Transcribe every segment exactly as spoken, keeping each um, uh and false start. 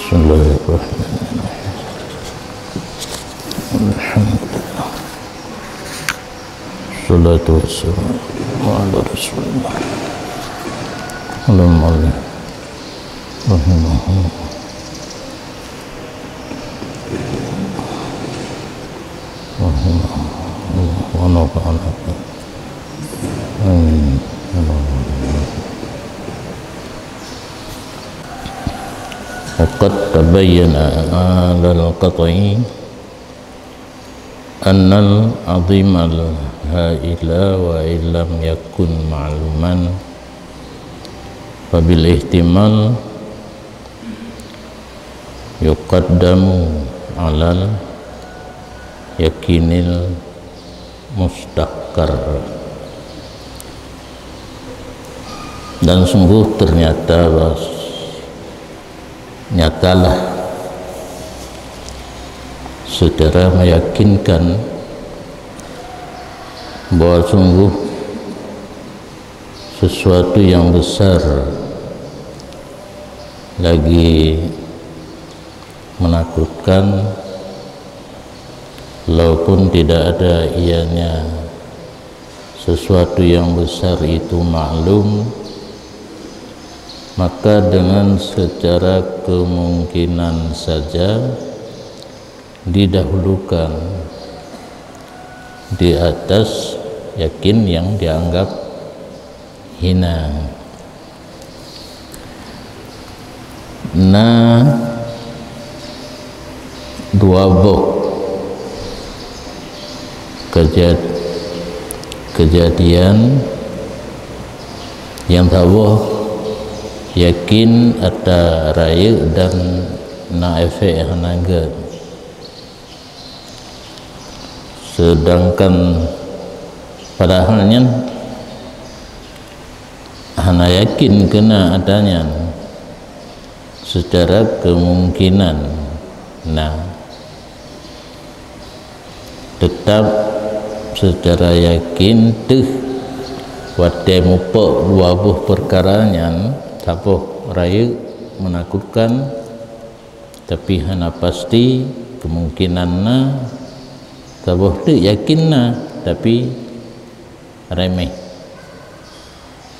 Bismillahirrahmanirrahim. Alhamdulillah. Salatu wassalamu ala Rasulillah. Allahumma rahimahullah. Rahimahullah. Wa nafa'ana. Amin. Wa qad tabayyana alal qat'i annal 'azimal ha'ila wa illam yakun ma'luman, fa bil ihtimal yuqaddamu alal yakinil mustahkar. Dan sungguh ternyata, bas-, nyatalah secara meyakinkan bahwa sungguh sesuatu yang besar lagi menakutkan, walaupun tidak ada ianya sesuatu yang besar itu maklum, maka dengan secara kemungkinan saja didahulukan di atas yakin yang dianggap hina. Na dua boh kejad-, kejadian, nyang saboh yakin ata rayeuk dan na efek hana gét. Sedangkan padahal nyan hana yakin keu na ata nyan, secara kemungkinan na. Teutap secara yakin teuh watée mupok dua boh peukara nyan, saboh rayeuk meunakutkan, tapi hana pasti, kemungkinan na, saboh teuk yakin na, tapi remeh.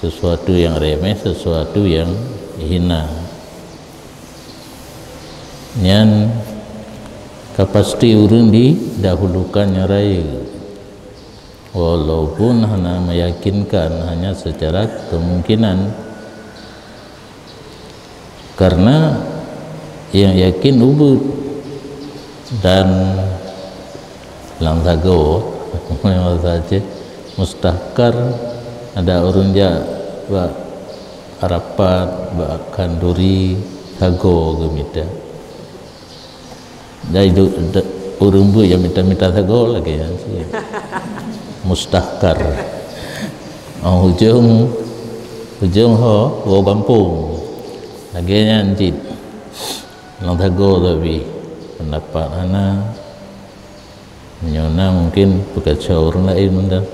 Sesuatu yang remeh, sesuatu yang hina. Nyan ka pasti ureuëng didahulukan nyang rayeuk. Walaupun hana meyakinkan, hanya secara kemungkinan. Karena yang yakin ubit dan lam sagoe, masa Aceh, mustahkar, ada ureuëng jak bak Arafat, bak khanduri, sagoe geumita. Dai du-, da-, ureuëng beuet nyang mita-mita sagoe lagée nyan cit. Mustahkar. Oh, ujong, ujong ho, goe gampông. Lagée nyan cit. Lam sagoe tapi, peundapat hana. Meunyoe na mungkin peukaco ureuëng laén mantong.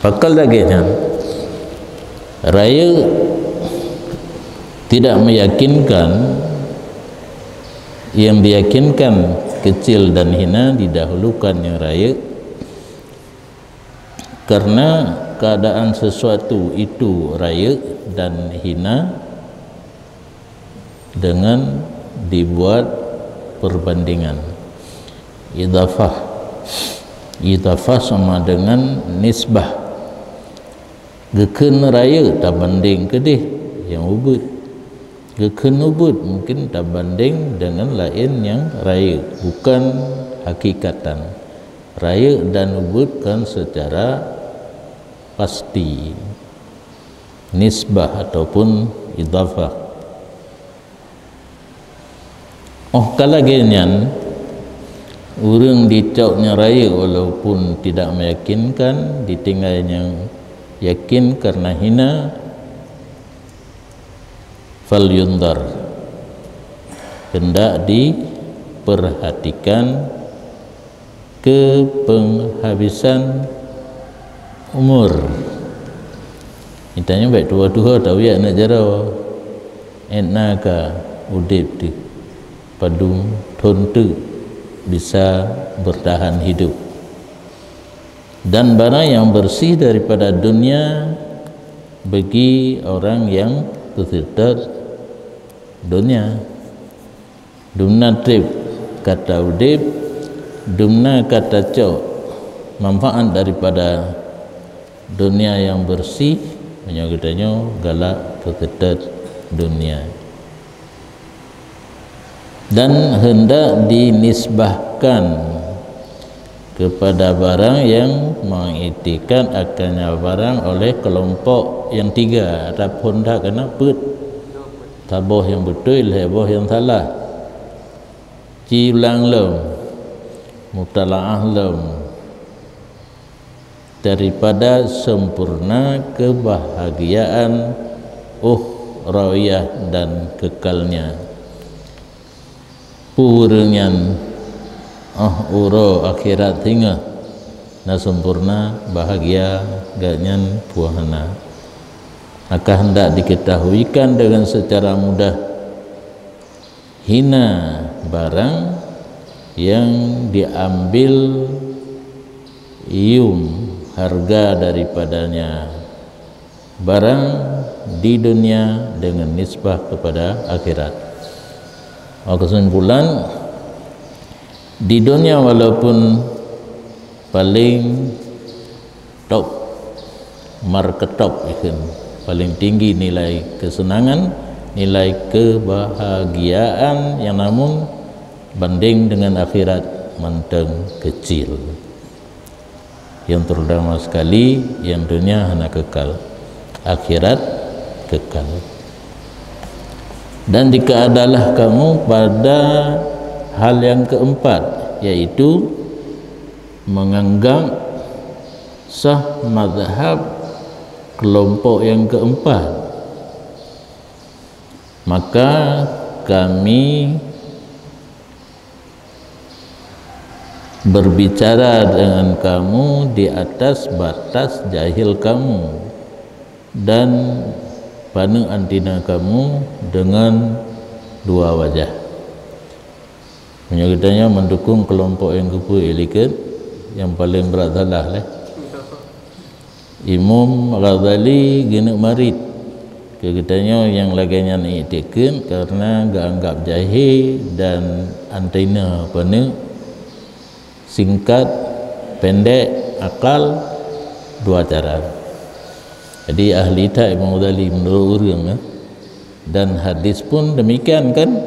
Pakon lagée nyan, rayeuk tidak meyakinkan, yang diyakinkan kecil dan hina didahulukan nyang rayeuk, karena keadaan sesuatu itu rayeuk dan hina dengan dibuat perbandingan. Idhafah. Idhafah sama dengan nisbah. Geukheun rayeuk tabandeng keudeh nyang ubit. Geukheun ubit mungkin tabandeng dengan laén nyang rayeuk, bukan hakikatan. Rayeuk dan ubit kan secara pasti. Nisbah ataupun idhafah. Óh ka lagée nyan, ureuëng dicok nyang rayeuk walaupun tidak meyakinkan, ditinggai nyang yakin karena hina, falyundhar, hendak diperhatikan keu peunghabisan umur. Geutanyoe bék tuha-tuha tawiak aneuk jaroe. Enaka udeb teuh padum thon teuk bisa bertahan hidup. Dan barang yang bersih daripada dunia bagi orang yang teuseutôt dunia. Dumna treb kata udeb, dumna kata cok manfaat daripada dunia yang bersih, meunyoe geutanyoe galak keu keutôt dunia. Dan hendak dinisbahkan kepada barang yang mengiktikad akannya barang oleh kelompok yang tiga, ataupun dak kena peuet. Saboh nyang beutôi, lhée boh nyang salah. Ci ulang lom, mutalaah lom daripada sempurna kebahagiaan ukhrawiyah dan kekalnya. Peue ureuëng nyan, óh uroe akhirat singoh na sempurna bahagia, gobnyan peue hana. Maka hendak diketahuikan dengan secara mudah hina barang yang diambil yum harga daripadanya barang di dunia dengan nisbah kepada akhirat. Maka kesimpulan, di dunia walaupun paling top, marketop ikheun, paling tinggi nilai kesenangan, nilai kebahagiaan yang namun banding dengan akhirat mantong kecil. Yang terutama sekali, yang dunia hana kekal, akhirat kekal. Dan jika adalah kamu pada hal yang keempat, yaitu menganggap sah mazhab kelompok yang keempat, maka kami berbicara dengan kamu di atas batas jahil kamu dan paneuk antina kamu dengan dua wajah. Meunyoe geutanyoe mendukung kelompok nyang keupeue likot, nyang paleng brat salah lé. Imam Ghazali geuneuk marit keu geutanyoe nyang lagée nyan iktikeuet, kareuna geuanggab jahé dan antina paneuk, singkat, pendek, akal, dua cara. Jadi ahli that Imam Ghazali meunurot ureuëng, eh. Dan hadis pun demikian kan,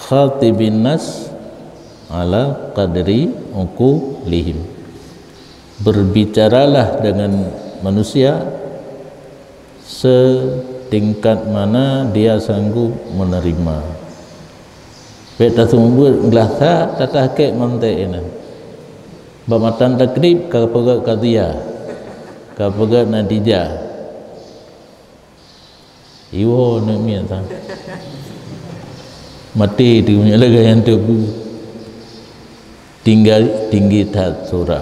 khatibin nas ala qadri uqulihim. Berbicaralah dengan manusia setingkat mana dia sanggup menerima. Bék taseumeubeuet glasa tatah kek mantek inan. Bak matan takrib ka peugét kadhiyah, ka peugét natijah. Iwoe neuk miet sang. Maté teuh meunyoe lagée nyan teupeu. Tinggai tinggi that surah.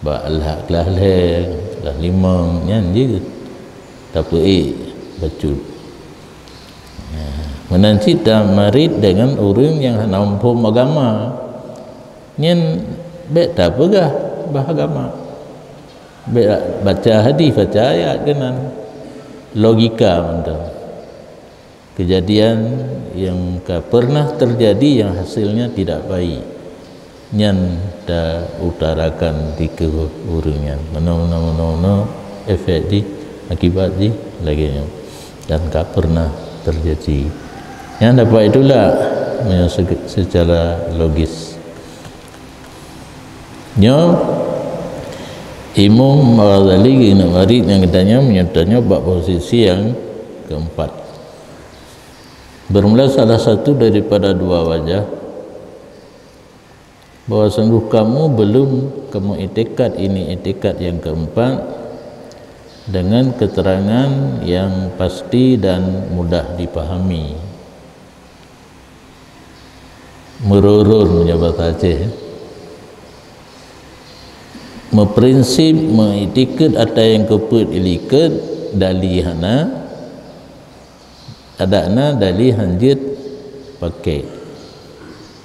Bak lhak glah lhée, glah limong nyan jeuet. Tapeuék bacut. Nah, meunan cit tamarit deungon ureuëng nyang hana muphom agama. Nyan bék tapeugah bah agama. Bék baca hadis, baca ayat keunan. Logika mantong. Kejadian yang ka pernah terjadi yang hasilnya tidak baik, nyan tautarakan dikeue ureuëng nyan. Meunoe, meunoe, meunoe, meunoe, efek jih, akibat jih, lagée nyoe. Dan ka pernah terjadi. Nyan dapat itulak meunyoe se-, secara logis. Nyoe, Imam Ghazali geuneuk marit nyang geutanyoe meunyoe tanyoe bak posisi nyang keempat. Bermula salah satu daripada dua wajah, bahwa sungguh kamu belum kamu itikad ini itikad yang keempat dengan keterangan yang pasti dan mudah dipahami. Meururun meunyoe basa Aceh. Meuprinsip, meuitikeuet ata nyang keupeuet ilikeuet, dali hana, Adak na dali hanjeuet pakai.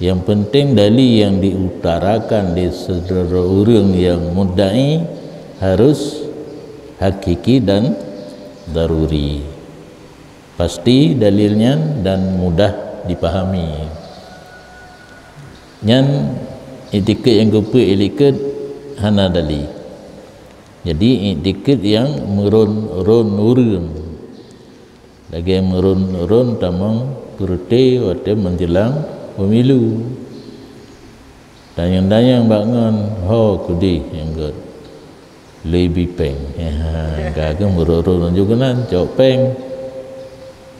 Yang penting dali yang diutarakan di sidroe ureuëng yang mudai harus hakiki dan daruri. Pasti dalilnya dan mudah dipahami. Nyan iktikad nyang keupeue iktikad hana dali. Jadi iktikad nyang meuron-ron ureuëng. Lagée meuron-ron tamong peureute watée meunjelang pemilu. Danyang-danyang bak ngon ho keudeh nyang gét. Lé bi péng. Ka geuh meuron-ron juga nan cok péng.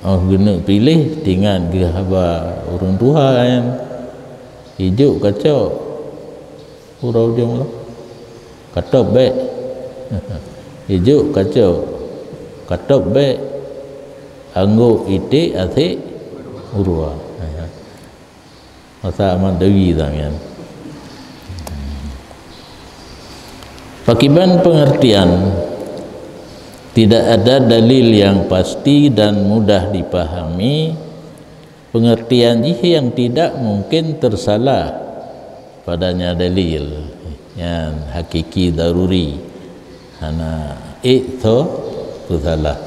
Oh geuneuk piléh tingat geuh haba ureuëng tuha nyan. Ijok kacok. Uroe ujong lah. Katop bék. Ijok kacok. Katop bék. Anggô iték asek urua. Masa amat dewi tangan. Pakiban pengertian, tidak ada dalil yang pasti dan mudah dipahami. Pengertian jih yang tidak mungkin tersalah padanya dalil. Nyan hakiki daruri. Hana ék tho peusalah.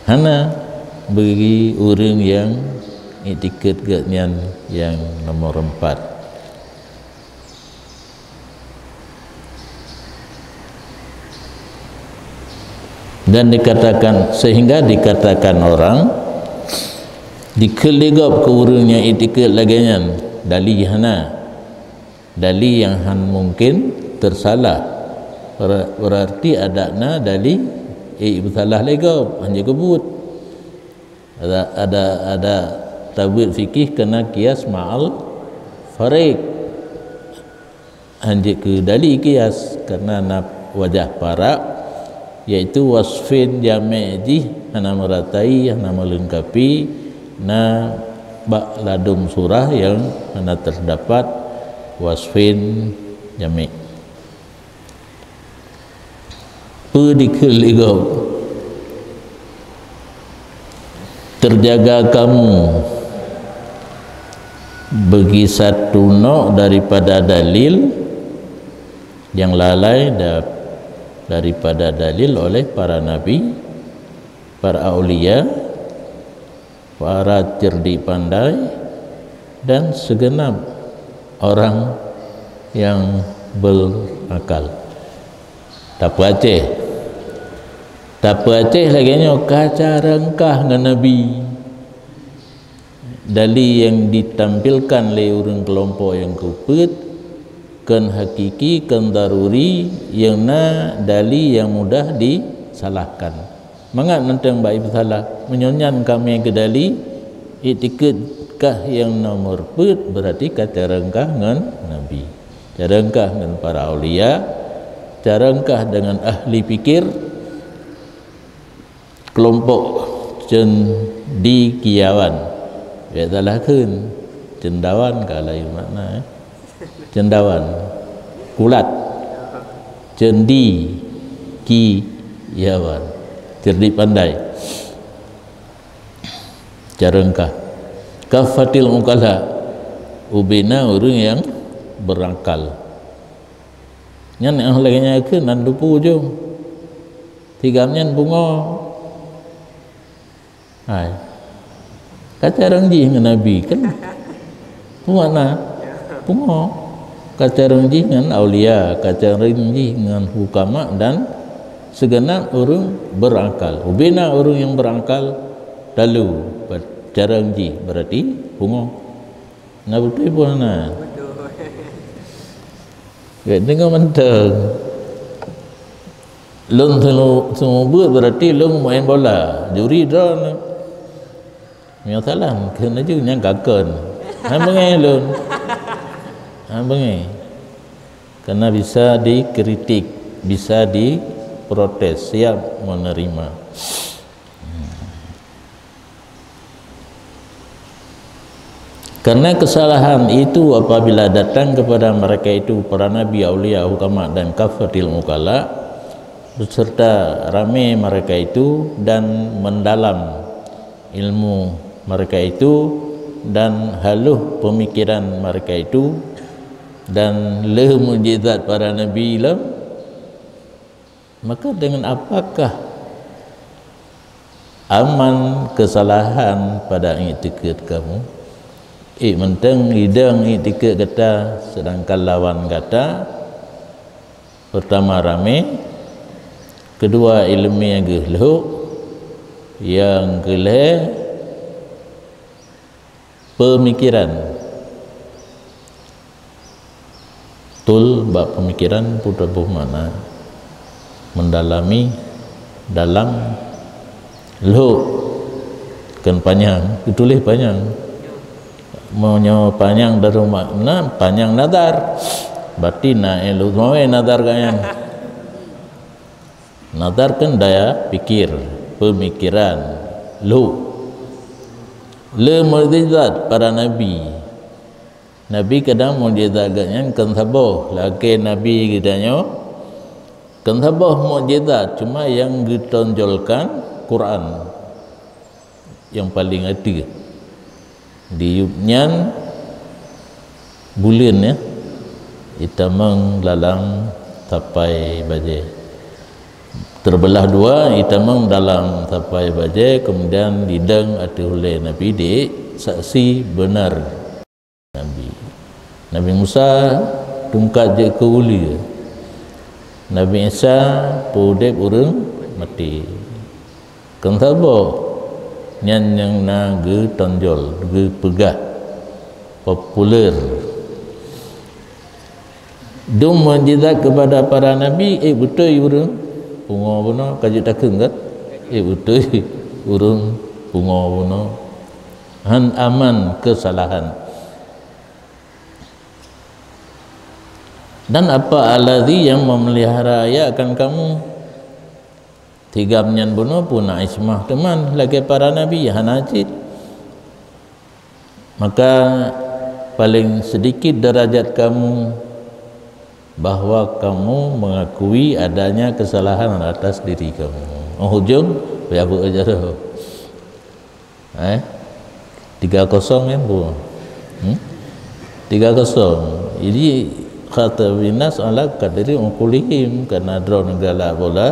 Hana bagi ureuëng yang iktikad gét nyan yang nomor empat. Dan dikatakan, sehingga dikatakan orang, dikheun lé gob keu ureuëng nyang iktikad lagée nyan, dali hana. Dali nyang han mungkin tersalah. Ber-, berarti adak na dali, eh, peusalah lé gob, hanjeuet keubuet. Ada, ada, ada tabeuet fikih kena kias ma'al farik. Hanjeuet keu dali kias, karena na wajah parak, yaitu wasfin jami' jih hana meuratai, hana meulengkapi, na bak ladum surah yang hana terdapat wasfin jami'. Peue dikheun lé gob? Terjaga kamu bagi satu nok daripada dalil, yang lalai da-, daripada dalil oleh para nabi, para aulia, para cerdik pandai, dan segenap orang yang berakal. Tapeuaceh. Tapeuaceh lagée nyoe, ka carông kah ngon Nabi. Dali nyang ditampilkan lé ureuëng keulompok nyang keupeuet, kon hakiki, kon daruri, nyang na dali nyang mudah disalahkan. Mangat mantong bak ipeusalah. Meunyoe nyan ka mé keudali, iktikeuet kah nyang nomor peuet, beurati ka carông kah ngon Nabi. Carông kah ngon para aulia, carông kah deungon ahli pikir, keulompok cendekiawan. Bék salah kheun, cendawan ka laén makna, eh. Cendawan, kulat, cendekiawan, cerdik pandai. Carông kah. Kaffatil uqala, ubena ureuëng nyang beurakal. Nyan nyang lagée nyan kheun nan lupu jong. Tigam nyan pungo. Hai. Ka carông jih ngon Nabi kan? Pungo na? Pungo. Ka carông jih ngon aulia, ka carông jih ngon hukama dan segenap ureuëng beurakal. Ubena ureuëng nyang beurakal, lalu carông jih beurati pungo. Na beutôi peue hana? Beutôi. Gét deungoe mantong. Lôn seumu-, seumeubeuet beurati lôn maén bola, juri droeneuh. Meunyoe salah, kheun laju nyang ka kon. Han beungéh lôn. Han beungéh. Karena bisa dikritik, bisa diprotes, siap menerima. Karena kesalahan itu apabila datang kepada mereka itu, para nabi, aulia, hukama, dan kaffatil uqala, beserta ramé mereka itu, dan mendalam ilmu mereka itu dan haluh pemikiran mereka itu dan le mukjizat para nabi lom, maka dengan apakah aman kesalahan pada iktikad kamu? Eh, mantong idang iktikad gata, sedangkan lawan gata, pertama ramé, kedua ileumé geuh lhok, nyang keulhèe pemikiran. Tul bak pemikiran peutuboh makna mendalami dalam lhok, kan panyang, dituléh panyang. Meunyoe panyang dalam makna, panyang nazar. Berarti na ilmu nazar gayang. Nazar kan daya pikir, pemikiran, lhok. Le mukjizat para nabi. Nabi kadang mukjizat geuh nyan kon saboh, lakée nabi geutanyoe kon saboh mukjizat, cuma nyang geutonjolkan Quran nyang paleng ateueh. Di yup nyan buleuen, ya, itamong dalam sapai bajée. Terbelah dua, itamong dalam sapai bajée, kemudian didong ateueh ulée Nabi di saksi benar Nabi. Nabi Musa tungkat jeuet keu uleue. Nabi Isa peuudeb ureuëng maté. Kon saboh, nyan nyang na geutonjol, geupeugah, populer. Dum mukjizat kepada para nabi, eh, beutôi ureuëng pungo bunoe, ka jeuet takheun kan? Eh, beutôi ureuëng pungo bunoe. Han aman kesalahan. Dan apa allazi yang memelihara ayat akan kamu? Tigam nyan bunoe pun na ismah teuma, lagée para nabi hana cit. Maka paling sedikit derajat kamu bahwa kamu mengakui adanya kesalahan atas diri kamu. Oh, hujung, ya, bu, aja tu. Eh? Tiga kosong kan, bu? Hmm? Tiga kosong. Jadi, kata binas ala kadri uqulihim, karena droeneuh galak bola,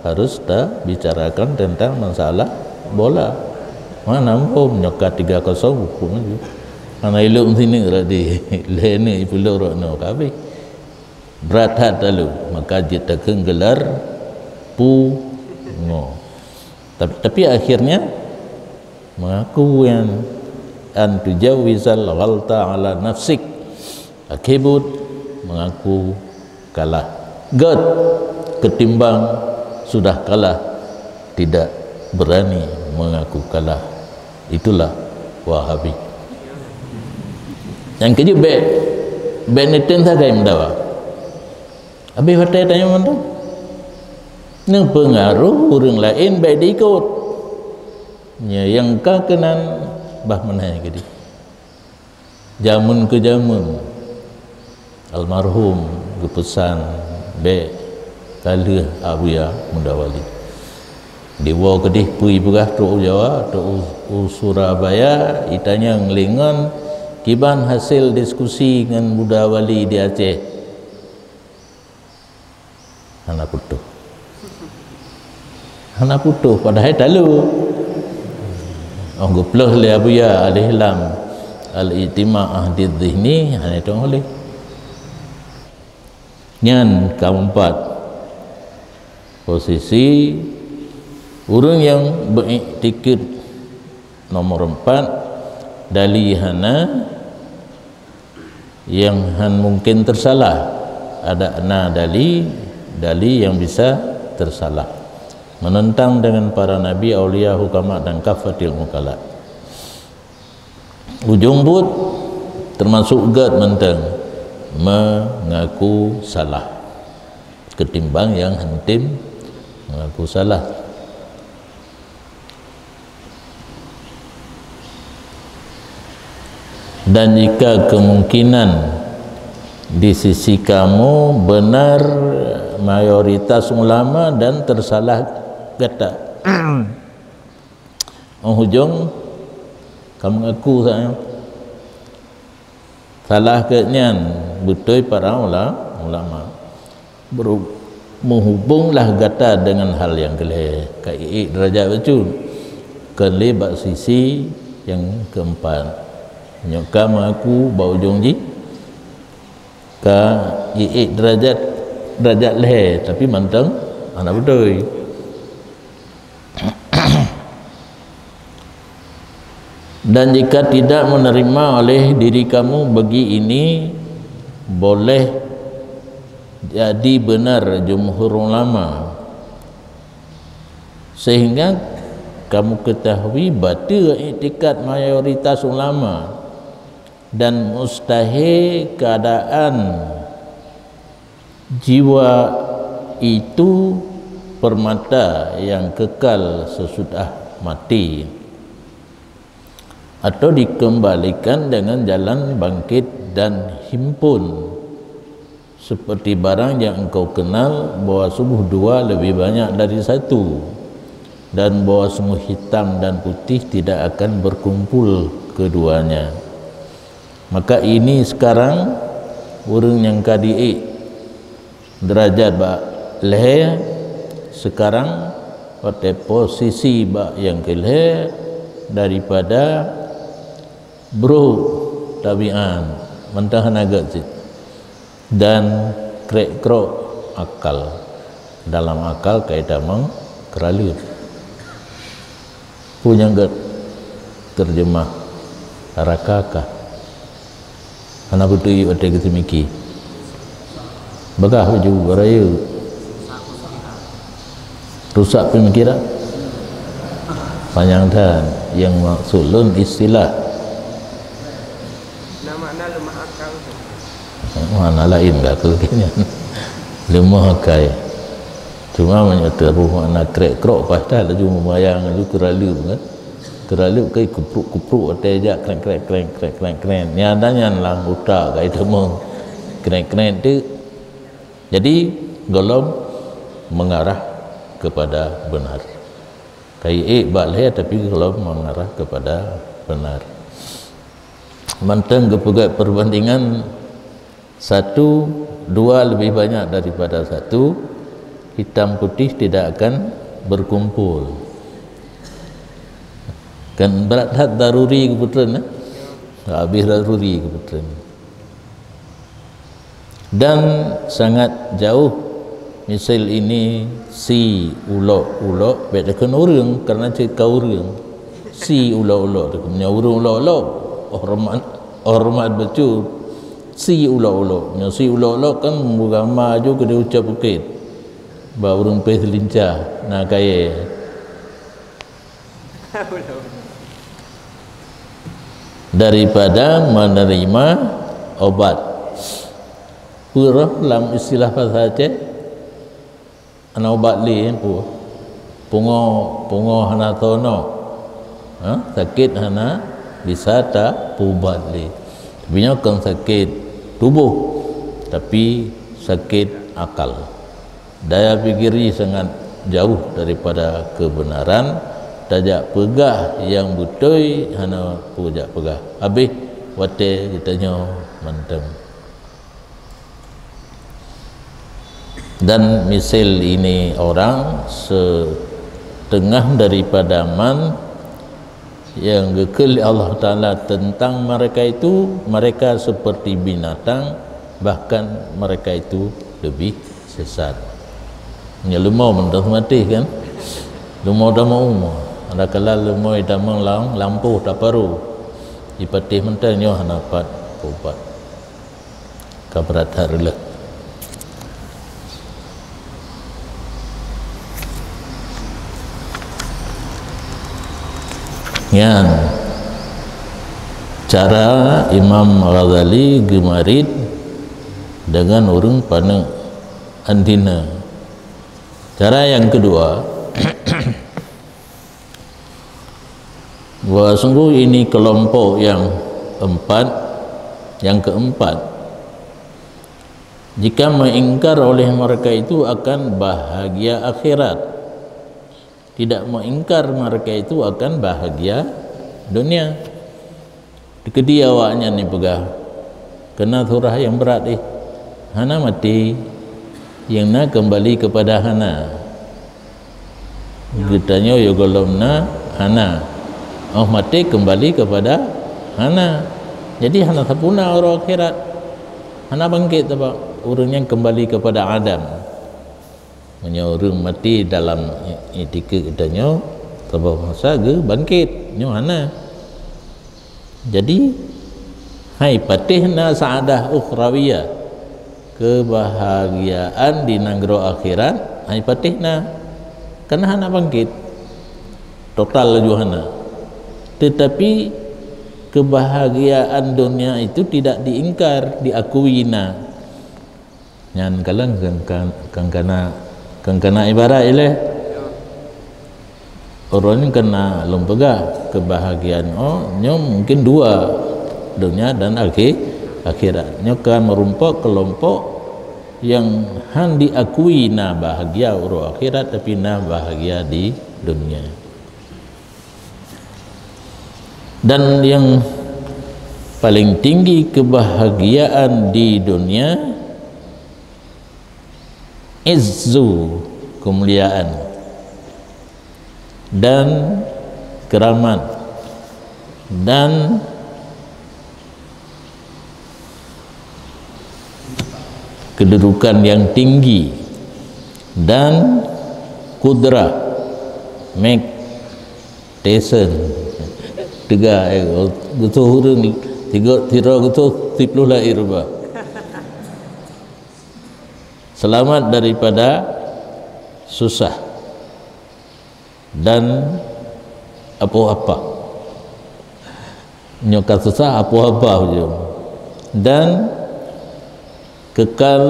harus tabicarakan tentang masalah bola. Mana mampu menyokat tiga kosong hukum itu. Karena ilok sini berarti, lene ipulok rokno kabeh. Berat that lalu, maka jeuet takheun gelar pungo. Tapi, tapi akhirnya mengaku yang an tujawizal ghalta ala nafsik. Akhé buet mengaku kalah. Gét ketimbang sudah kalah, tidak berani mengaku kalah. Itulah Wahabi. Nyang keujeuet bék, bék neutem sagai meudawa. Habéh watée tanyoe mantong. Neupeungaruh ureuëng laén bék diikot. Nya nyang ka keunan bah meunan keudeh. Jameun keu jameun, almarhum geupeusan bék ka lheueh Abuya Muda Wali. Diwoe keudeh peue ipeugah trok u Jawa, trok u, u Surabaya, itanyong lé ngon kiban hasil diskusi ngon Muda Wali di Aceh. Hana putôh. Hana putôh, padahai talu. Oh, geuplôh lé Abuya alih lam al-ijtima' ahdi zihni, hana itong oleh. Nyan keempat. Posisi ureuëng nyang beiktikad nomor empat, dali hana, nyang han mungkin tersalah. Ada na dali, dali nyang bisa tersalah. Menentang dengan para nabi, aulia, hukama dan kafatil mukala. Ujong buet termasuk gét mantong mengaku salah ketimbang nyang hentém mengaku salah. Dan jika kemungkinan di sisi kamu benar mayoritas ulama dan tersalah gata. Ujong ka mengaku sa-, salah keu nyan, beutôi para ula-, ulama. Beru-, meuhubunglah gata deungon hal nyang keu lhèe, ka iék deurajat bacut, keu lhèe bak sisi nyang keumpat. Nyoe ka mengaku bak ujong jih, ka iék deurajat, deurajat lhèe, tapi mantong hana beutôi. Dan jika tidak menerima oleh diri kamu bagi ini, boleh jadi benar jumhur ulama, sehingga kamu ketahui batil iktikad mayoritas ulama, dan mustahil keadaan jiwa itu permata yang kekal sesudah mati, atau dikembalikan dengan jalan bangkit dan himpun, seperti barang yang engkau kenal bahwa sungguh dua lebih banyak dari satu, dan bahwa sungguh hitam dan putih tidak akan berkumpul keduanya. Maka ini sekarang ureuëng nyang ka diék deurajat bak lhèe, sekarang watèe posisi bak nyang keu lhèe daripada brôk tabiát, mantong hana gét cit, dan krek-krok akal. Dalam akal ka itamong keuraleueb. Peue nyang gét teurjeumah raka kah? Hana beutôi watèe geuseumiki. Bagah baju baraya. Rusak pemikiran. Panyang that nyang maksud lôn istilah. Na makna leumah akal. Makna laén ka keu nyan. Leumah akai. Cuma meunyoe teuh makna krek-krok, paih that laju meubayang laju keuraleueb kan. Keuraleueb kai kupruk-kupruk watèe jak kreng-kreng, kreng-kreng, kreng-kreng. Nyan dan nyan lam utak kai teumong kreng-kreng tu. Jadi gohlom mengarah kepada benar. Kai ék bak lhèe tapi gohlom mengarah kepada benar. Mantong geupeugah perbandingan satu, dua lebih banyak daripada satu, hitam putih tidak akan berkumpul. Kan berat that daruri keupeutreun, eh? Habéh daruri keupeutreun. Dan sangat jauh misal ini si ulok-ulok bèk takheun ureuëng, karena cit ka ureuëng. Si ulok-ulok takheun, meunyoe ureuëng ulok-ulok, hormat, hormat bacut. Si ulok-ulok. Nyoe si ulok-ulok kan meugama aju keu diucap bukét. Bak ureuëng péh seulincah na kayèe. Daripada menerima obat. Peureuh lam istilah bahasa Aceh, hana ubat lé, peue? Pungo, pungo hana soe noe. Ha? Sakét hana bisa tapeuubat lé. Tapi nyoe kon sakét tuboh, tapi sakét akal. Daya pikir jih sangat jauh daripada kebenaran, tajak peugah nyang beutôi hana peue jak peugah. Habéh watèe geutanyoe mantong. Dan misal ini orang setengah daripada man yang geukheun lé Allah Taala tentang mereka itu, mereka seperti binatang, bahkan mereka itu lebih sesat. Nyoe leumo mantong maté kan? Leumo tamong umu. Ada kala leumo tamong lam lampôh taparu. Jipatéh mantong nyoe hana pat ubat. Ka brat that reuloh. Nyan cara Imam Ghazali geumarit deungon ureuëng paneuk antina. Cara nyang keudua, bahwa sungguh ini kelompok yang empat, yang keempat, jika mengingkar oleh mereka itu akan bahagia akhirat. Tidak mengingkar mereka itu akan bahagia dunia. Dikeudi awaknyan ni peugah, keunan surah nyang brat, eh, hana maté, nyang na keumbali keupada hana. Geutanyoe yôh gohlom na hana, 'oh maté keumbali keupada hana. Jadi hana sapeue na uroe akhirat, hana bangkét, sabab ureuëng nyan keumbali keupada adam. Meunyoe ureuëng maté dalam i-, itikeuet geutanyoe, saboh masa geubangkét, nyoe hana. Jadi, hai patéh na sa'adah ukhrawiyah, keubahagiaan di nanggroe akhirat, hai patéh na. Karena hana bangkét. Total laju hana. Tetapi, keubahagiaan dunia itu tidak diingkar, diakui na. Nyan kalon kang-, kang-, kangkana, kangkana ibarat ilée. Ureuëng nyan keunan lôn peugah keubahagiaan, oh, nyoe mungkin dua, dunia dan akhi-, akhirat. Nyoe ka meurumpok keulompok nyang han diakui na bahagia uroe akhirat, tapi na bahagia di dunia. Dan yang paling tinggi kebahagiaan di dunia, izzu, kemuliaan, dan keramat, dan kedudukan yang tinggi, dan kudrah, mek Tyson. Teuga, eh, geutoh ureuëng, tiga, tiro geutoh siplôh lahé ruba. Selamat daripada susah dan apoh-apah. Nyoe ka susah, apoh-apah ujong. Dan kekal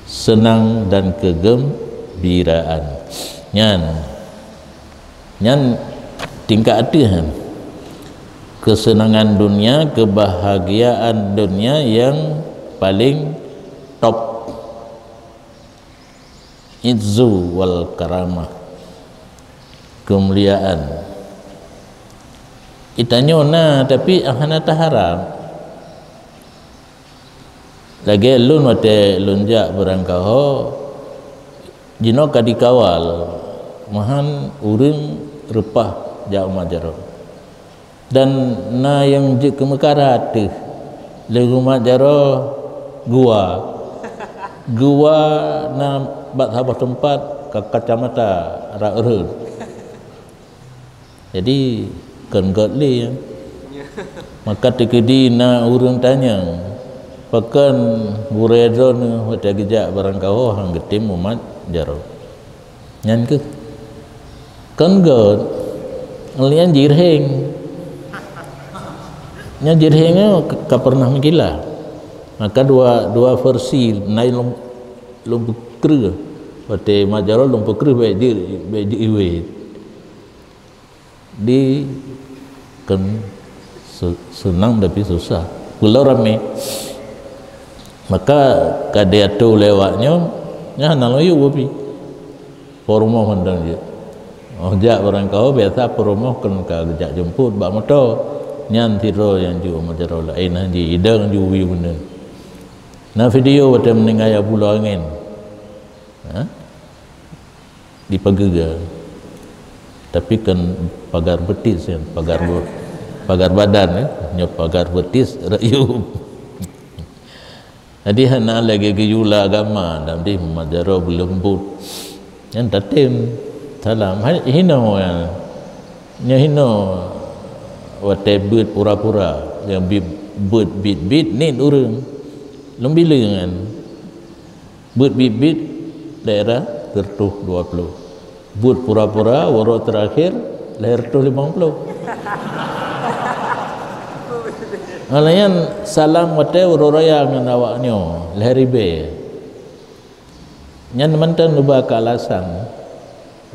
senang dan kegembiraan. Nyan, nyan tingkat ateueh nyan. Kesenangan dunia, kebahagiaan dunia yang paling top. Izzu wal karamah. Kemuliaan. Geutanyoe na, tapi hana taharab. Lagée lôn watée lôn jak beurangkaho, jinoe ka dikawal, meuhan ureuëng reupah jak u mat jaroe. Dan na nyang jeuet keu meukara teuh, lé u mat jaroe gua. Gua na bak saboh teumpat ka kacamata rot rhot. Jadi, kon göt lé nyan. Maka teukeudi na ureuëng tanyong, pakon gurée droeneuh watée geujak beurangkaho han geutem u mat jaroe. Nyan keuh. Kon göt, nyan jirheng. Nyan jirheng nyoe ka pernah meukilah. Maka dua, dua versi, na lôn, lôn peukreueh. Watée mat jaroe lôn peukreueh bék jeuet, bék jeuet iwet. Di kon su-, seunang tapi susah. Pulo ramé. Maka ka diatoe lé awak nyoe, nyan hana lom yue boh pih. Po rumoh mantong jeuet. Oh, jak beurangkaho biasa po rumoh kon ka geujak jemput bak moto. Nyan sidroe nyang jeuet u mat jaroe laén, hana ji idong ju wie bunoe. Na video watée meuninggai ya pulo angén. Ha? Di pageue. Tapi kon pagar beutis nyan, pagar bu-, pagar badan, eh. Nyoe pagar beutis rakyueb. Jadi hana lagée geuyue lam agama, dan di mat jaroe beuleumbot. Nyan tatem salam. Hai, hinoe nyan. Nyoe hinoe watée beuet pura-pura, nyang bi-, beuet bit-bit niet ureuëng. Lôn bileue nyan. Beuet bit-bit daerah seratus dua puluh. Beuet pura-pura uroe terakhir lhée reutôh limong ploh. Nyan salam watée uroe raya ngon awak nyoe, lhée ribée. Nyan mantong neuba keu alasan.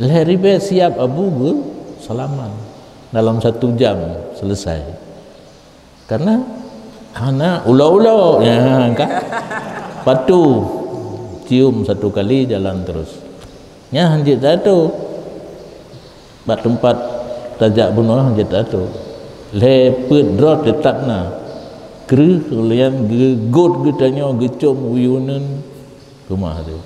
Lhée ribée siab abu geu salaman. Dalam satu jam selesai. Karena hana ulo-ulo, ya kan? Patuh, cium satu kali, jalan terus. Nyan hanjeuet tato. Bak teumpat tajak bunoe hanjeuet tato. Lhée peuet droe teutap na. Kreueh ulian geugot geutanyoe geucom uyuneun keumah tu.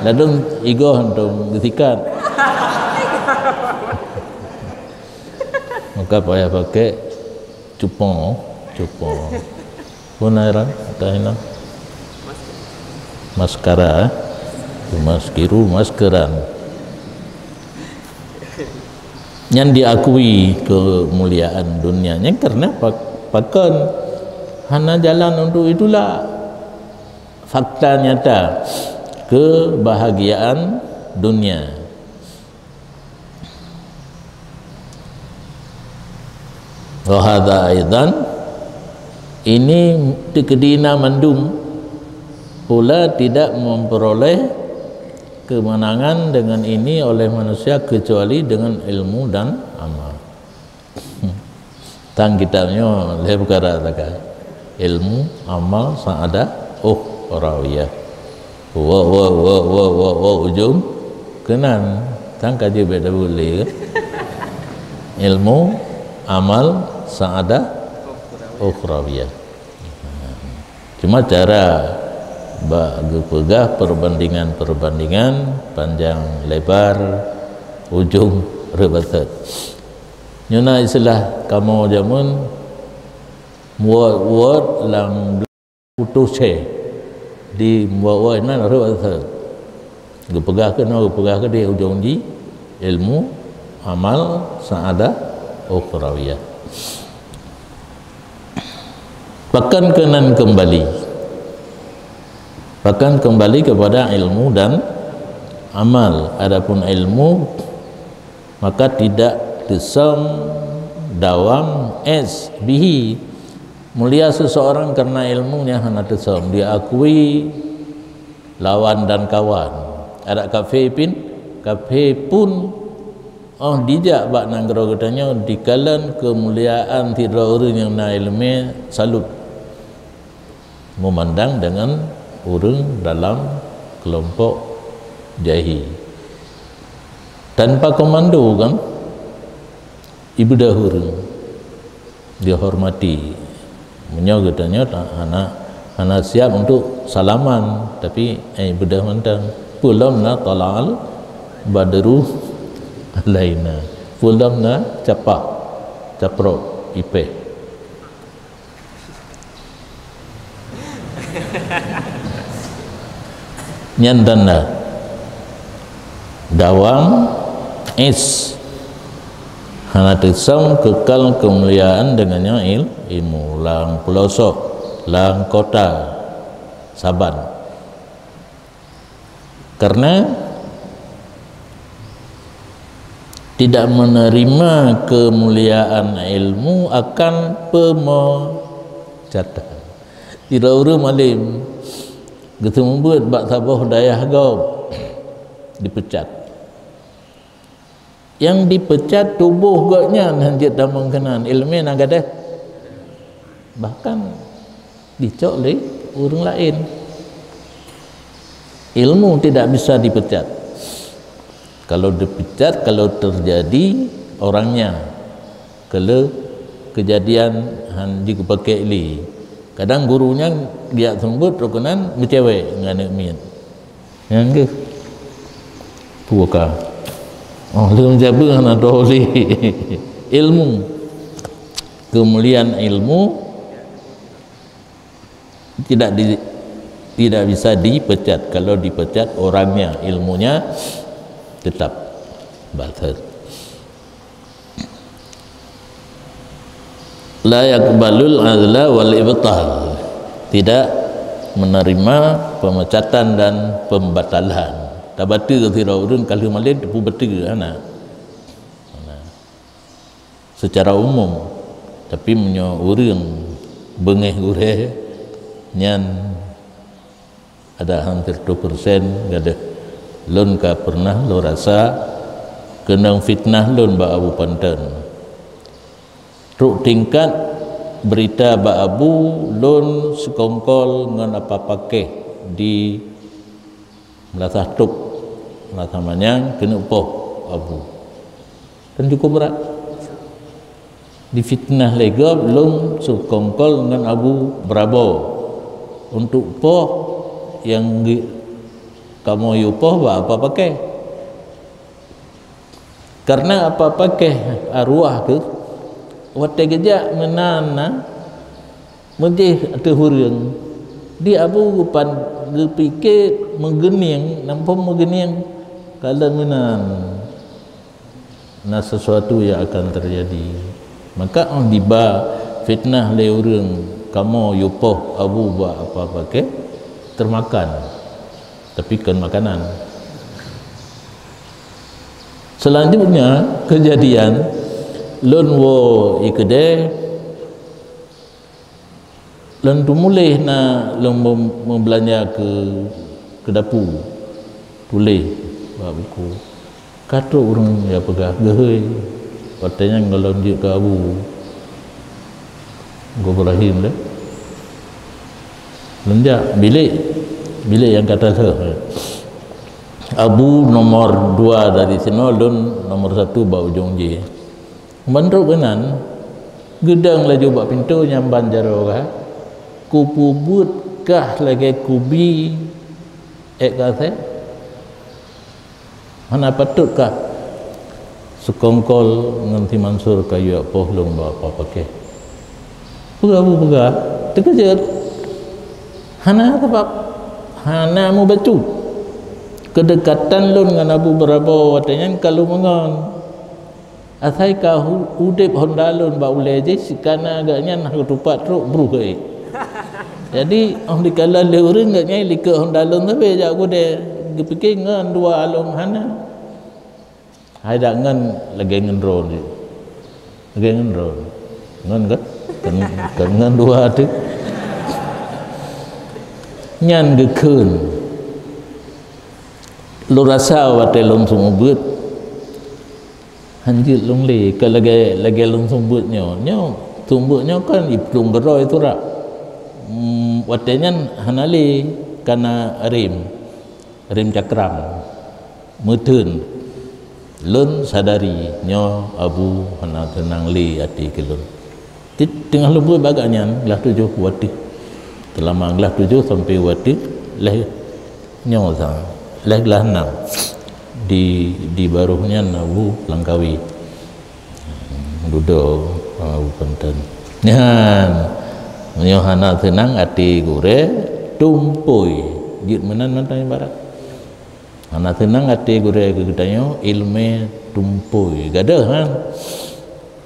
Ladom igoe hantom geusikat. Maka payah pakai cupong, cupong. Pun airan, kata ina. Maskara, eh? Maskiru, maskeran. Nyan diakui kemuliaan dunia nyan karena pak-, pakon hana jalan untuk ditulak. Fakta nyata kebahagiaan dunia. Wa hadza aidan, ini teukeudi na mandum pula tidak memperoleh kemenangan dengan ini oleh manusia kecuali dengan ilmu dan amal. Tang kitab nyoe lhée peukara sagai. Ilmu, amal, sa'adah, ukhrawiyah. Wa, wa, wa, wa, wa, wa, ujong keunan. Tang ka jeuet beda boleh ke? Ilmu, amal, sa'adah, ukhrawiyah. Cuma cara bak geupeugah perbandingan-perbandingan panjang lebar, ujong reubatet. Nyoe na istilah kamoe jameun, wot-wot lam putôh cé. Di wot-wot nan rhot asai. Geupeugah keunoe, geupeugah keudeh, ujong jih ilmu, amal, sa'adah, ukhrawiyah. Pakon keunan keumbali? Pakon keumbali kepada ilmu dan amal. Adapun ilmu, maka tidak teusöm dawam es bihi. Mulia seseorang karena ilmunya hana teusöm, diakui lawan dan kawan. Adak kafé pin, kafé pun, oh, dijak bak nanggroe geutanyoe dikalon keumuliaan sidroe ureuëng nyang na iéleumé salut. Memandang dengan ureuëng dalam kelompok jahi. Tanpa komando kan, ibeudôh ureuëng dihormati. Meunyoe geutanyoe ta-, hana, hana siap untuk salaman, tapi, eh, ibeudôh mantong. Peulom na tala'al badru alaina. Peulom na capak, caprok, ipeh. Nyan tanda dawam is hana teusöm keukal keumuliaan deungon nyan il-, ilmu lam peulosok, lam kota saban. Karena tidak menerima kemuliaan ilmu akan pemecatan. Sidroe ureuëng malem geuseumeubeuet bak saboh dayah gob dipecat. Nyang dipecat tuboh gobnyan hana jeuet tamong keunan, iéleumé na gadôh. Bahkan dicok lé ureuëng laén. Ilmu tidak bisa dipecat. Kalau dipecat, kalau terjadi orangnya kele kejadian han jeuet geupakèk lé. Kadang guru nyan geujak seumeubeuet trok keunan meucewek ngon aneuk miet. Nyan geuh. Puka. Oh, leuem jabeue hana droe lé. Ilmu. Kemuliaan ilmu tidak di, tidak bisa dipecat. Kalau dipecat orangnya, ilmunya tetap batal. La yaqbalul azla wal ibtal. Tidak menerima pemecatan dan pembatalan. Tabateue sidroe ureuëng ka lheueh malem teupeubateue hana. Hana. Secara umum. Tapi meunyoe ureuëng beungéh gurée nyan ada hampir dua persen gadôh. Lôn ka pernah lôn rasa keunong fitnah lôn bak Abu Panton. Trok tingkat berita bak Abu, lôn seukongkol ngon apa pakéh di Meulasah Top. Masa manyang keuneuk poh Abu. Kan cukup brat. Difitnah lé gob lôn seukongkol ngon Abu Barabo untuk poh nyang ge-, kamoe yue poh bak Apa Pakeh. Karena Apa Pakeh arwah kheueh, watée geujak meunan na meujih ateueh ureuëng, di Abu geupan geupike meugeunieng, nampông meugeunieng, kalon meunan na sesuatu yang akan terjadi. Maka óh diba fitnah lé ureuëng kamoe yue poh Abu bak Apa Pakeh, termakan, tapi kon makanan. Selanjutnya kejadian, lôn woe i keudée, lôn teumuléh na lôn mem-, meubeulanja keu, keu dapu. Tuléh bak buku. Ka trok ureuëng nyang peugah geuhôi. Watée nyan gohlom jeuet keu Abu Ibrahim lé. Lôn jak bilék, bilék nyang ka teuhôi. Abu nomor dua dari sinoe, lôn nomor satu bak ujong jih. Meuntreuk keunan, geudong laju bak pintoe nyan ban jaroe gah, kupeubuet kah lagée kubi ék keu asée. Hana patôt kah seukongkol ngon si Mansur ka yue poh lôn bak Apa Pakeh. Peugah Abu peugah, teukeujot. Hana sabab, hana mubacut. Keudekatan lôn ngon Abu Barabo watée nyan ka lôn meungon. Asai ka hu-, udeb honda lôn bak ulée jih, sikana gobnyan hana geutupat trok bruh keu ék. Jadi, óh dikalon lé ureuëng gobnyan likot honda lôn sabe jak u keudée, geupike ngon dua along hana. Hai dak ngon lagée ngon droe jih. Lagée ngon droe. Ngon kan? Kan, kan ngon dua teuh. Nyan geukheun. Lôn rasa watée lôn seumeubeuet, hanjeuet lôn lé, ka lagée, lagée lôn seumeubeuet nyoe. Nyoe, seumeubeuet nyoe kan iplueng keudroe surak. Hmm, watée nyan hana lé, kana rem, rem cakram. Meuteun. Lôn sadari nyoe Abu hana teunang lé até keu lôn. Ti-, teungoh lôn beuet bak gobnyan, glah tujoh watée. Teulama glah tujoh sampoe watée lhée nyoe sa, lhée glah nam. Di, di barôh nyan Abu Langkawi. Dudoe, Abu Panton. Nyan, meunyoe hana teunang até gurée, tumpôi. Jeuet meunan mantong ibarat. Hana teunang até gurée keu geutanyoe, iéleumé tumpôi. Gadôh kan?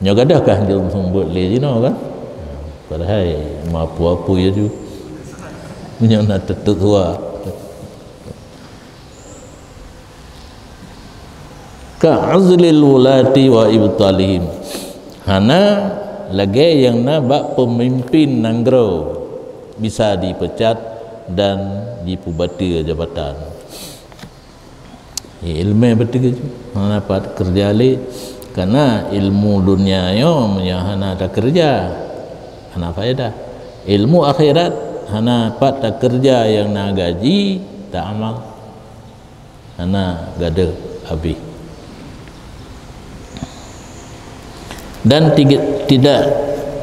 Nyoe gadôh kah jeuet seumeubeuet lé jinoe kan? Padahai meuapui-apui laju. Meunyoe na teutot suwa. Ka uzlil wulati wa ibtalihim. Hana lagée nyang na bak peumimpin nanggroe bisa dipecat dan jipeubateue jabatan. Iéleumé beutôi jih, hana pat keureuja lé. Karena ilmu dunia nyoe meunyoe hana takeureuja, hana faedah. Ilmu akhirat hana pat takeureuja nyang na gaji, ta amal. Hana gadôh habéh. Dan tiga, tidak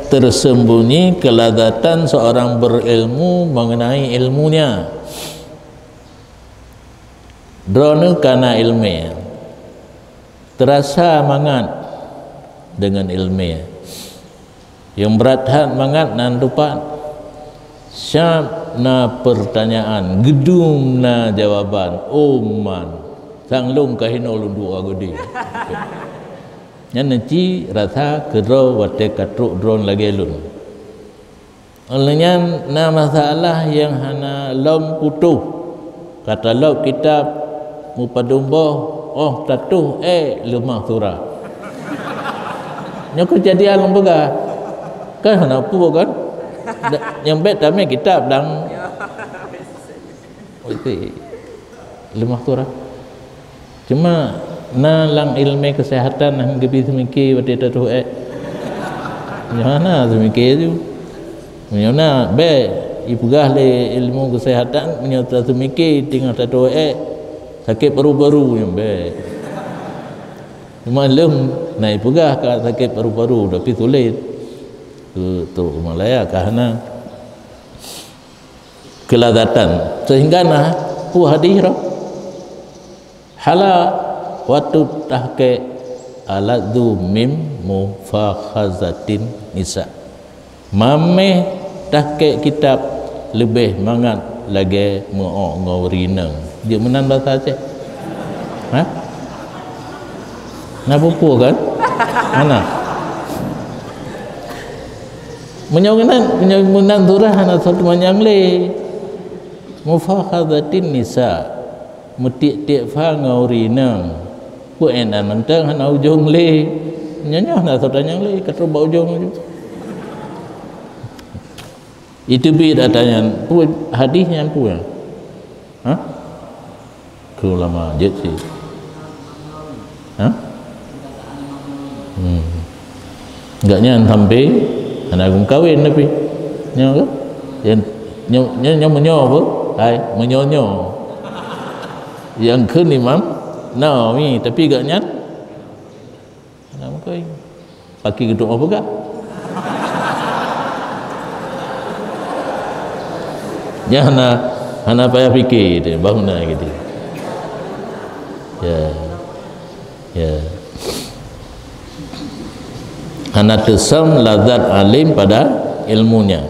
tersembunyi kelazatan seorang berilmu mengenai ilmunya. Droeneuh kana iéleumé, teurasa mangat deungon iéleumé. Nyang brat that mangat nan teupat, siab na peurtanyaan, geudum na jawaban, oh man, sang lôn ka hinoe lôn duek agodi. Nyan neuci rasa keudroe watée ka trok droe lagée lôn. Óh lheueh nyan na masalah nyang hana lom putôh. Ka talop kitab meupadum boh, óh tatoh ék leumah surah. Nyoe keujadian lôn peugah. Kan hana peue kan? Da-, nyang bék tamé kitab dang. Leumah surah. Cuma na lam iéleumé keuseuhatan han geubi seumike watée tatoh ék. Nyoe hana seumike tu. Meunyoe na bék ipeugah lé ilmu keuseuhatan, meunyoe taseumike teungoh tatoh ék, Sakét paru-paru nyang bèk. Cuma lôn na ipeugah ka sakét paru-paru, tapi sulet. Keu trok u Malaya ka hana keulazatan. Sehingga na peue hadih roh. Hala watèe tahkèk aladzu mim mufakhazatin nisa. Mamèh tahkèk kitab leubeh mangat lagèe meu'oh ngon ureueng inong. Jeuet meunan basa Aceh? Ha? Na peue-peue kan? Hana. Meunyoe meunan, meunyoe meunan surah hana soe teumanyong lé. Mufakhazatin nisa. Meutiek-tiek fa ngon ureueng inong. Peue na mantong hana ujông lé. Nyoe-nyoe na soe tanyong lé, ka trok bak ujông laju. Itu bi ata nyan, peue hadih nyan peue? Ha? Keu ulama jeuet cit. Ha? Hmm. Gobnyan sampai hana geumeukawen tapi. Nyoe ke? Nyoe, nyoe, nyoe meunyoe apa? Hai, meunyoe-nyoe. Nyang kheun Imam Nawawi, tapi gobnyan hana meukawen. Paki geutu'oh peugah. Nyan hana, hana payah pike deh, bangunan gitu. Ya. Ya. Hana teusam lazat alim pada ilmunya.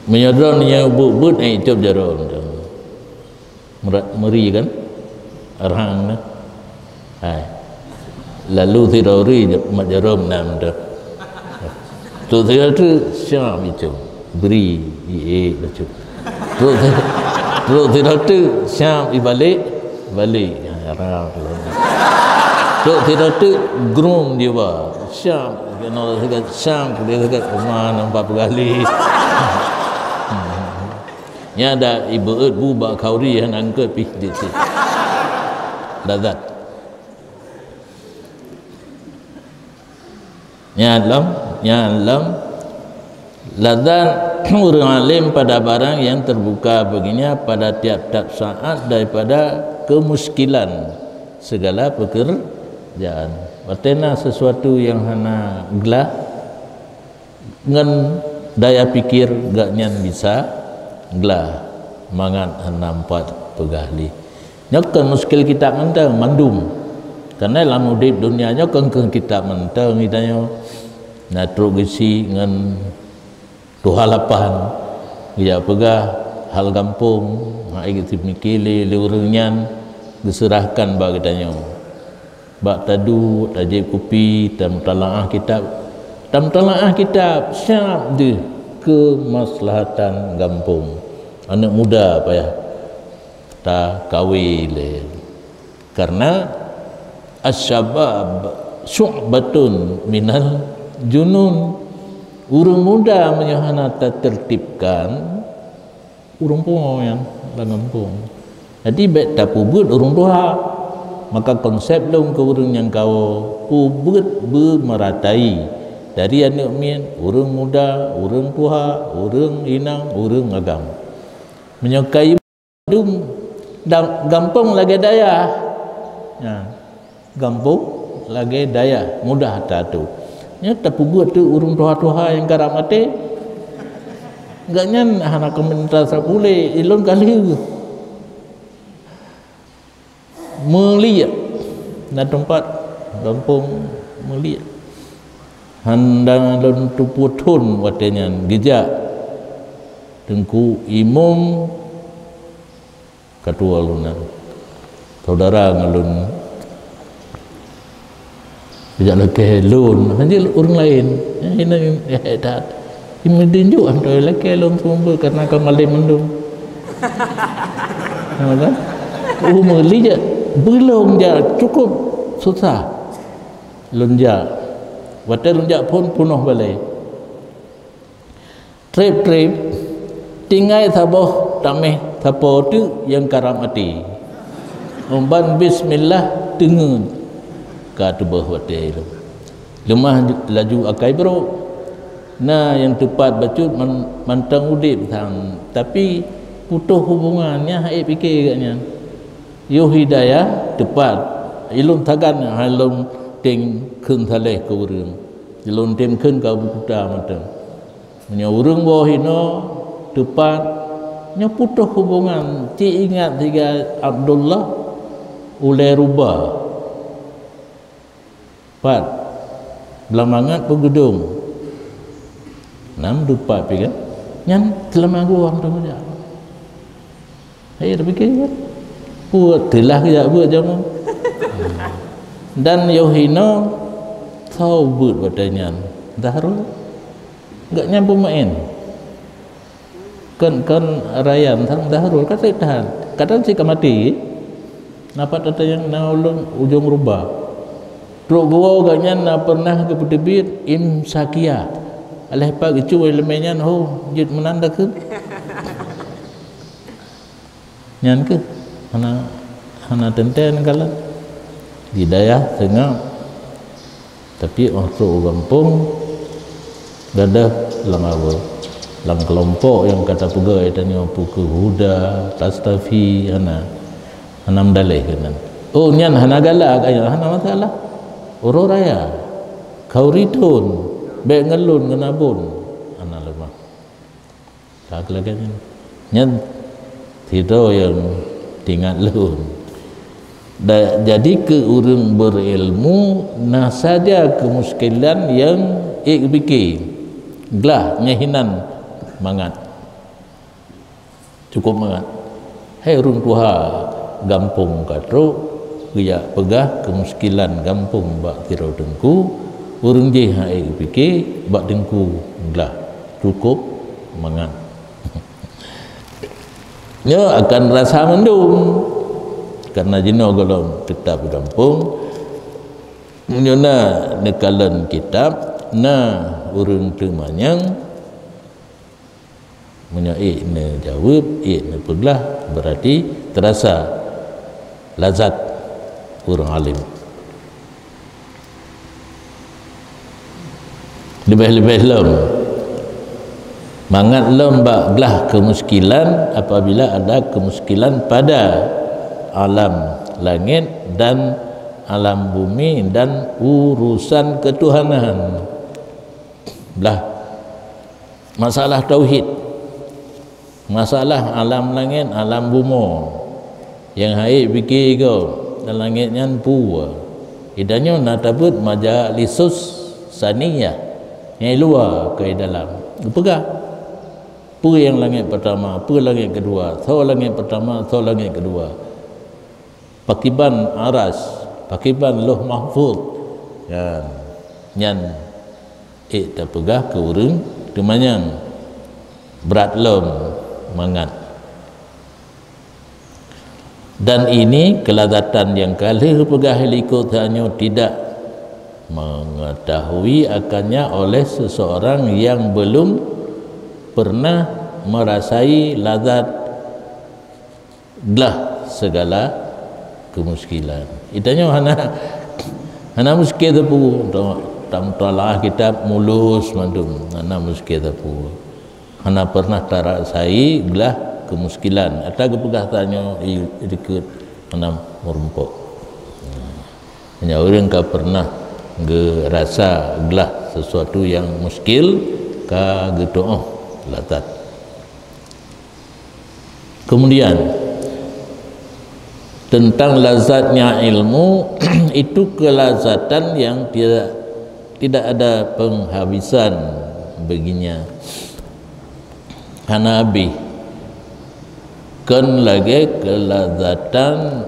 Meunyoe droe nyang buet-buet, eh, cop jaroe. Meura-, meuri kan? Arhang na. Hai. Lalu sidroe ri mat jaroe nam dah. Tu sidroe tu siap itu. Beri, ie, bacut. Trok si-, trok sidroe teuk, siap ibalek, balek. Ya, ya, rap. Trok sidroe teuk, grum jiba. Siap, kena siap, kena siap. Rumah nampak pegali. Nya ada ibeut bu bak khauri hana angkot pih di situ. Lazat. Nyan lom, nyan lom. Lazat ureueng alim pada barang yang terbuka baginya pada tiap-tiap saat daripada kemuskilan segala pekerjaan. Watèe na sesuatu yang hana glah ngon daya pikir gobnyan bisa glah mangat hana meupat peugah lé. Nyoe kon muskil kitab mantong mandum. Karena lam udeb dunia nyoe kon keu kitab mantong geutanyoe. Na trok geusi ngon tuha lapan, geujak peugah hal gampông, hana geuteumiké lé, lé ureueng nyan geuseurahkan bak geutanyoe. Bak taduek, tajieb kupi, tamutalaah kitab. Tamutalaah kitab siap deuh keumaslahatan gampông. Aneuk muda payah takawe lé. Karena asyabab syu'batun minal junun. Ureueng muda meunyoe hana tatertibkan, ureueng tuha nyan lam gampông. Jadi bèk tapeubuet ureueng tuha. Maka konsep lôn keu ureueng nyang kawoe, peubuet beumeratai. Dari aneuk miet, ureueng muda, ureueng tuha, ureueng inong, ureueng agam. Meunyoe ka dum, dan gampông lagèe dayah. Nah, gampông lagèe dayah, mudah tatu. Nyoe tapeubuet teuk ureueng tuha-tuha nyang karab maté. Gobnyan hana komentar sapeue lé, ilôn ka lheueh. Meuliek. Na teumpat gampông Meuliek. Hana lôn tupeu thon watèe nyan geujak Teungku Imum Ketua lôn nyan, saudara ngon lôn, jak lakèe lôn, hana ureueng laén. Nyan hina, eh, that. Imum Dinjuk hantom lakèe lôn seumeubeuet karena ka malém mandum. Nampak kan? Umur lijak, beulom jak, cukup susah. Lôn jak. Watèe lôn jak phôn peunoh balèe. Trép-trép, tinggai saboh taméh sapo teuk nyang karab maté. Uban bismillah teungeut ka teubôh watèe lom. Leumah laju akai brôk. Na nyang teupat bacut man-, mantong udép sang, tapi putôh hubungan nyan han ék pike gobnyan. Yoh hidayah teupat, ilôn sagan hai lôn tem kheun saleh keu ureuëng. Ilôn tem kheun keu Abu Kuta mantong. Meunyoe ureuëng woe hinoe teupat, nyoe putôh hubungan, ci ingat siga Abdullah ulée ruba. Pat, blah mangat peugeudong. Nam dupat pi kan? Nyan seulama geuwang tu saja. Hai, tapike kan? Buet teulah keu jak buet jameun. Dan yoh hinoe, tho buet watée nyan. Dahrul. Gak nyan peumaén. Kon, kon rayan sang Dahrul ka sép tahan. Kadang cit ka maté. Napa tata nyang na ulôn ujong ruba. Trok geuwoe gak nyan na pernah geupeuteubiet imsakia. Aléh pat geucue iéleumé nyan ho jeuet meunan dakeuet. Nyan keuh hana, hana teuntée neukalon. Di dayah seungab, tapi óh trok u gampông gadoh lam awe, lam keulompok nyang ka tapeugah tanyoe peu keuh Huda, Tastafi, hana, hana meudaléh keunan. Oh, nyan hana galak, hana masalah. Uroe raya, khauri thon, bék ngon lôn ngon abon, hana leumah. Ka lagée nyan. Nyan sidroe nyang teuingat lôn. Da-, jadi keu ureuëng beurilmu na saja keumuskilan nyang ék pike. Glah nyan hinan mangat. Cukup mangat. Hai ureuëng tuha gampông ka trok, geujak peugah keumuskilan gampông bak sidroe teungku, ureuëng jih han ék pike bak teungku glah. Cukup mangat. Nyoe akan rasa mandum. Karena jinoe gohlom teutap gampông. Meunyoe na neukalon kitab, na ureuëng teumanyong, meunyoe ék neujaweueb, ék neupeuglah, berarti teurasa lazat ureuëng alim. Leubeh-leubeh lom, mangat lom bak glah keumuskilan apabila ada keumuskilan pada alam langét dan alam bumi dan urusan ketuhanan. Blah masalah tauhid. Masalah alam langét, alam bumoe nyang han ék pike gob, dan langét nyan peue. Idanyoe na tabeuet majalisus saniyah, nyang luwa keu dalam. Geupeugah, peue nyang langét peutama, peue langét keudua, soe langét peutama, soe langét keudua. Pakiban aras, pakiban Lauh Mahfuz. Nyan, nyan ék tapeugah keu ureuëng teumanyong, brat lom mangat. Dan ini kelazatan nyang ka lheueh peugah likot tanyoe tidak mengetahui akannya oleh seseorang yang belum pernah merasai lazat glah segala keumuskilan. Itanyoe hana, hana muskil teupeu. Tam-, tamutalaah kitab mulus mandum, hana muskil teupeu. Hana pernah tarasai glah keumuskilan. Ata geupeugah tanyoe i-, dikeue hana meurumpok. Hanya ureuëng ka pernah geurasa glah sesuatu yang muskil, ka geutuoh lazat. Kemudian, tentang lazatnya ilmu, itu kelazatan yang tidak, tidak ada penghabisan baginya. Hana habéh. Kon lagée kelazatan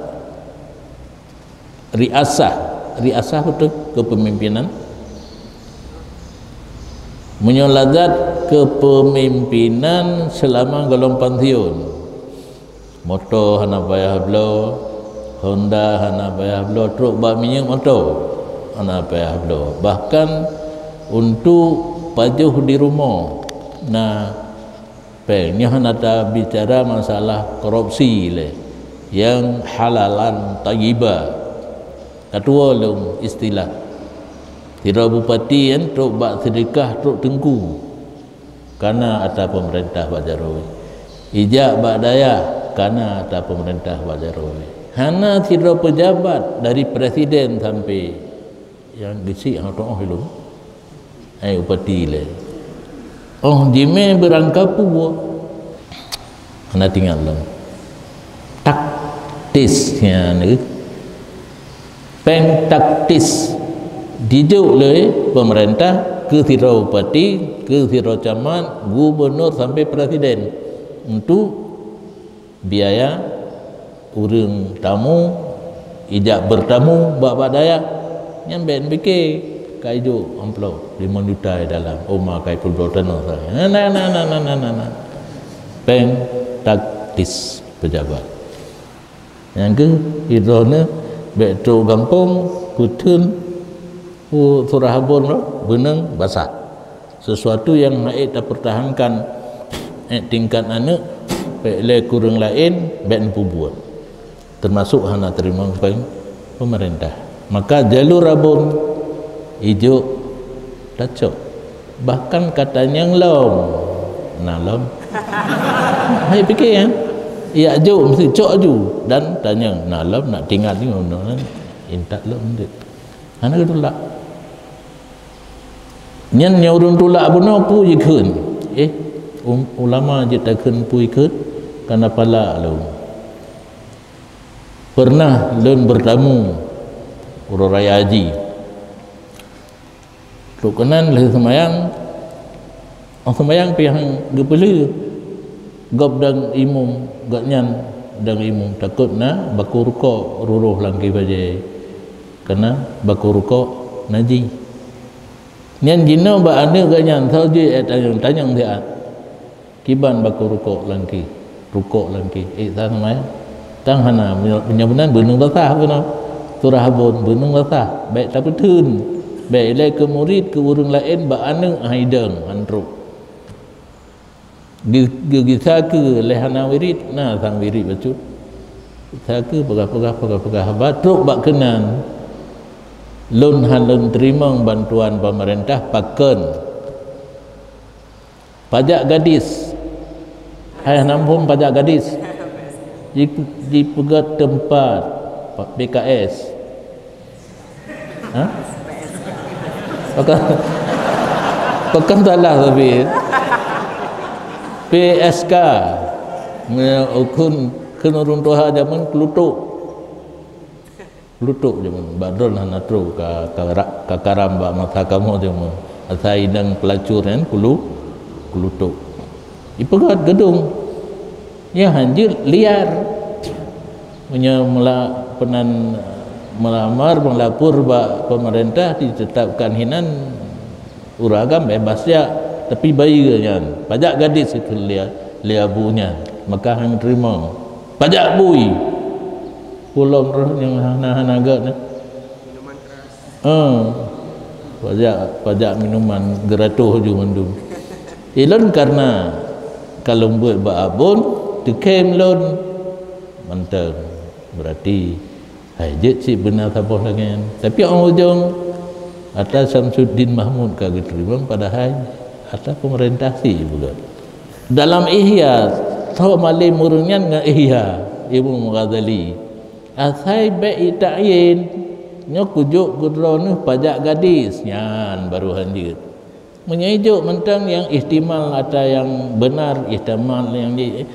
riasah. Riasah beutôi kepemimpinan. Meunyoe lazat kepemimpinan selama gohlom pensiun, moto hana payah bloe, Honda hana payah bloe, trok bak minyeuk moto hana payah bloe. Bahkan untuk pajoh di rumoh na péng. Nyoe hana tabicara masalah korupsi lé, nyang halalan thayyiba. Ka tuwoe lom istilah. Sidroe bupati nyan trok bak seudeukah trok teungku, kana atra peumeurintah bak jaroe. Ijak bak dayah, kana atra peumeurintah bak jaroe. Hana sidroe peujabat dari presiden sampai nyang geuchik hana teu'oh ilôn. Hai upati lé. Oh jimé beurangkapeue. Hana teuingat lom. Taktis nyan. Péng taktis dijok lé pemerintah keu sidroe bupati, keu sidroe camat, gubernur sampai presiden untuk biaya ureuëng tamu ijak bertamu bak-bak dayah. Nyan bék pike ka ijok amplop limong juta di dalam, oma kai pulbloe tanoh sagai. Nah, nah, nah, nah, nah, nah, nah, nah. Péng taktis pejabat. Nyang keuh, idroeneuh bék trok gampông, peuteun u surah abon roh, beuneueng basah. Sesuatu nyang hana ék tapeurtahankan ék tingkat aneuëk, bék lé kureueng laén bék neupeubuet. Teumasok hana teurimong péng pemerintah. Maka jalur abon ijok tacok. Bahkan ka tanyong lom. Na lom. Hai pike kan? Ijak jok meusti cok aju dan tanyong na lom nak tingkat ni intat lom dek. Hana geutulak. Nyan nyang ureuëng tulak bunoe peue jikheun. Eh, um, ulama jeuet takheun peue jikheun, kana pala lom. Pernah lôn beurtamu uroe raya haji. Trok keunan lheueh seumayang, oh seumayang pih han geupeulheueh gob dan imum, gobnyan dan imum takot na bakô rukok ruroh lam kibajée. Kana bakô rukok naji. Nyan jinoe bak aneuëk geuh nyan, soe jeuet tanyong-tanyong siat. Kiban bakô rukok lam kih, rukok lam kih. Eh, tan mai. Tan hana, meunyoe meunan beuneueng basah keunoe. Surah abon beuneueng basah. Bék tapeuteun. Bék ilée keu murit, keu ureuëng laén bak aneuëk hai deueng, han trok. Geu-, geugisa keu lé hana wirit, na sang wirit bacut. Gisa keu peugah-peugah, peugah-peugah haba trok bak keunan. Lôn han lôn teurimong bantuan pemerintah pakon. Pajak gadis. Hai hana muphom pajak gadis. Ji-, jipeugét teumpat P K S. Ha? Pakon, pakon salah tapi. P S K. Meunyoe ukun keu ureuëng tuha jameun keulutok. Keulutok jameun. Bak droen hana trok ka, ka, ka karam bak masa kamoe jameun. Asai inong peulacur nyan keulu-, keulutok. Ipeugét geudong. Nyan hanjeuet liar. Meunyoe mela-, peunan meulamar meulapor bak pemerintah ditetapkan hinan ureuëng agam bebas jak, tapi bayeue nyan pajak gadis itu lia, lia bu nyan, maka han teurimong. Pajak bui. Ulôn roh nyang hana-hana gét nyan. Minuman keras. Ah, pajak, pajak minuman geuratoh ju mandum. Ilôn karena ka lôn buet bak abon, teukem lôn mantong. Berarti hai jeuet cit beuna saboh lagée nyan. Tapi ujong ata Syamsuddin Mahmud ka geuteurimong padahai ata pemerintah si bukan. Dalam Ihya, tho malem ureuëng nyan ngon Ihya Imam Ghazali. Asai bék itakyin, nyoe kujok keudroe neuh pajak gadis, nyan baru hanjeuet. Meunyoe ijok mantong nyang ihtimal ata nyang benar, ihtimal nyang di,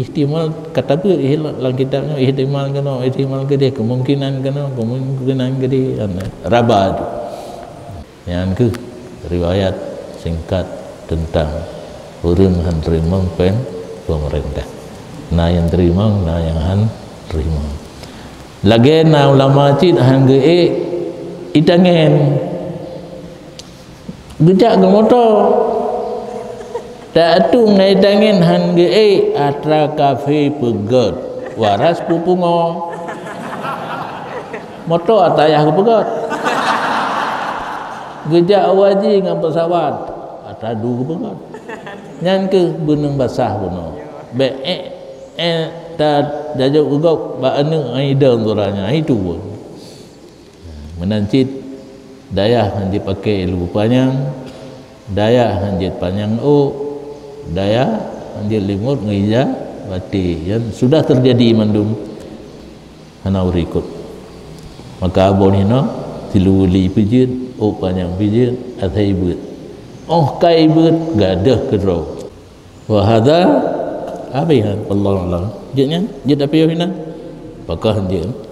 ihtimal kata beuet ih lam kitab nyoe, ihtimal keunoe, ihtimal keudeh, kemungkinan keunoe, kemungkinan keudeh, raba tu. Nyan keuh riwayat singkat teuntang ureuëng han teurimong péng pemerintah. Na nyang teurimong, na nyang han teurimong. Lagée na ulama cit han geuék itangen. Geujak geumoto. Tak atu ngai tangen han geuék atra kafe peugét. Waras pupungo. Moto atra yah geupeugét. Geujak waji ngon pesawat. Atra du geupeugét. Nyan keuh beuneueng basah bunoe. Bék ék, ék ta jajok geugok bak aneuëk idong guranya. Itu pun. Meunan cit, dayah han jipakée lubu panyang, dayah han jipanyang ôk, dayah han jilimot ngon ija baté. Nyan sudah teujadi mandum. Hana ureuëng ikot. Maka abon hinoe, siluweue li pih jeuet, ôk panyang pih jeuet, asai beuet. Óh kai beuet, gadôh keudroe. Wa hadza, habéh nyan, wallahu a'lam. Jeuet nyan, jeuet tapiôh inan. Pakon jeuet.